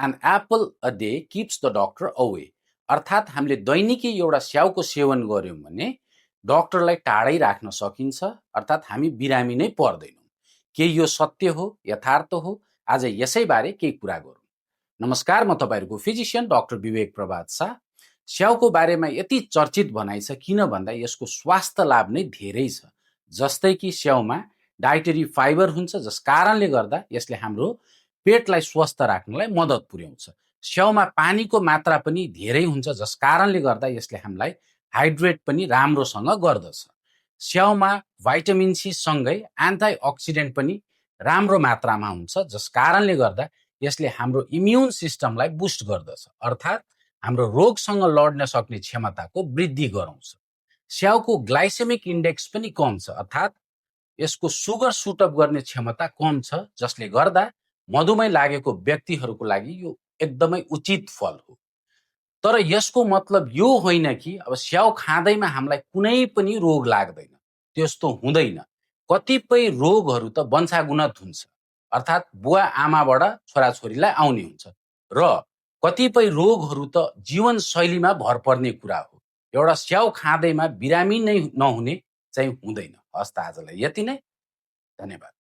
An apple a day keeps the doctor away. अर्थात् हामीले दैनिकी एउटा स्याउको सेवन गर्यौं भने डाक्टरलाई टाढै राख्न सकिन्छ, अर्थात् हामी बिरामी नै पर्दैनौं। के यो सत्य हो, यथार्थ हो? आज यसैबारे केही कुरा गरौँ। नमस्कार, म तपाईहरुको फिजिशियन डाक्टर विवेक प्रभात शाह। स्याउको बारेमा यति चर्चित भनाइ छ किन भन्दा यसको स्वास्थ्य लाभ नै धेरै छ। जस्तै कि स्याउमा डाइटरी फाइबर हुन्छ, जस कारणले गर्दा यसले हाम्रो पेटलाई स्वस्थ राख्नलाई मद्दत पुर्याउँछ। स्याउमा पानीको मात्रा पनि धेरै हुन्छ, जस कारणले गर्दा यसले हामीलाई हाइड्रेट पनि राम्रोसँग गर्दछ। स्याउमा भाइटामिन सी सँगै एन्टिअक्सिडेन्ट पनि राम्रो मात्रामा हुन्छ, जस कारणले गर्दा यसले हाम्रो इम्युन सिस्टमलाई बुस्ट गर्दछ, अर्थात् हाम्रो रोगसँग लड्न सक्ने क्षमताको वृद्धि गराउँछ। स्याउको ग्लाइसेमिक इन्डेक्स पनि कम छ, अर्थात् यसको सुगर सुटअप गर्ने क्षमता कम छ, जसले गर्दा मधुमेह लागेको व्यक्तिहरूको लागि यो एकदमै उचित फल हो। तर यसको मतलब यो होइन कि अब स्याउ खाँदैमा हामीलाई कुनै पनि रोग लाग्दैन, त्यस्तो हुँदैन। कतिपय रोगहरू त वंशागुणत हुन्छ, अर्थात् बुवा आमाबाट छोराछोरीलाई आउने हुन्छ, र कतिपय रोगहरू त जीवनशैलीमा भर पर्ने कुरा हो। एउटा स्याउ खाँदैमा बिरामी नै नहुने चाहिँ हुँदैन। हस्त आजलाई यति नै, धन्यवाद।